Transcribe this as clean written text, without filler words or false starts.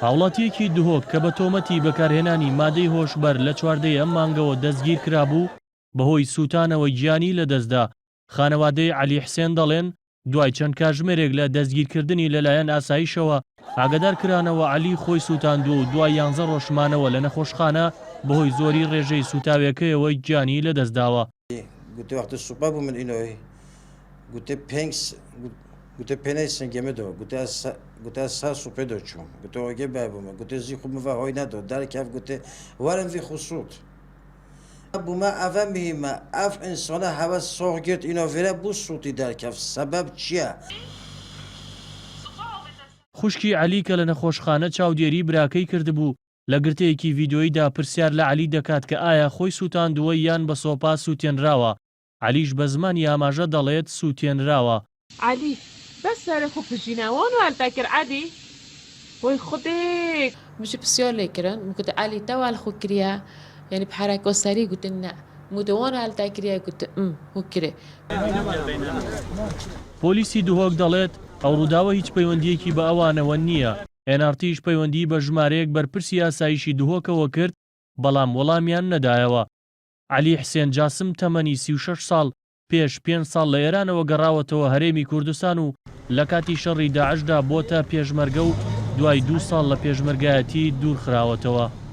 هاوڵاتییەکی دهۆک کە بە تۆمەتی بەکارهێنانی مادەی هۆشبەر لە 14 ی ئەم مانگەوە دەستگیرکرابوو، بەهۆی سووتانەوە گیانی لەدەستدا. خانەوادەی عەلی حسێن دەڵێن، دوای چەند کاژمێرێک لە دەستگیرکردنی لەلایەن ئاسایشەوە ئاگادار کرانەوە عەلی خۆی سووتاندووە و دوای یانزە ڕۆژ مانەوە لە نەخۆشخانە بەهۆی زۆری ڕێژەی سووتاوێکەیەوە گیانی لەدەستداوە. گوتێ وەختێ سوپا بوو من ئینۆی گوتێ پێنگ گوتێ پێنەی سنگێمە دۆ گوتێ گوتێ سا سوپێ دۆ چووم گوتێ ئۆگێ بای بوومە گوتێ زی خو مڤ هۆی نەدۆ دار کەف گوتێ وەرم ڤی خو سوت بوومە ئەڤە مهیمە ئەف ئینسانە هەوە سۆغ گرت ئینۆ ڤێرە بوو سوتی دەرکەف سەبەب چیە؟ خوشکی عەلی کە لە نەخۆشخانە چاودێری براکەی کردبوو، لە گرتەیەکی ڤیدیۆییدا پرسیار لە عەلی دەکات کە ئایا خۆی سووتاندووە یان بە سۆپا سووتێنراوە، عەلیش بە زمانی ئاماژە دەڵێت سووتێنراوە. عەلی، بەس سەرە خو پژینا وان وال تە کر عەلی وەی خودێ. مژی پسیار لێ کرن من گوت عەلی تە وال خو کریە یانی بحەرەکۆ سەری گوتن نە من گوت وان وال تە کریە گوت م هو کرێ. پۆلیسی دهۆک دەڵێت، ئەو ڕووداوە هیچ پەیوەندییەکی بە ئەوانەوە نییە، ئێن ئاڕ تیش پەیوەندیی بە ژمارەیەک بەرپرسی ئاسایشی دهۆکەوە کرد، بەڵام وەڵامیان نەدایەوە. عەلی حسێن جاسم تەمەنی 36 ساڵ، پێش پێنج ساڵ لە ئێرانەوە گەڕاوەتەوە هەرێمی کوردستان و لە کاتی شەڕی داعشدا بۆتە پێشمەرگە و دوای دوو ساڵ لە پێشمەرگایەتی دوورخراوەتەوە.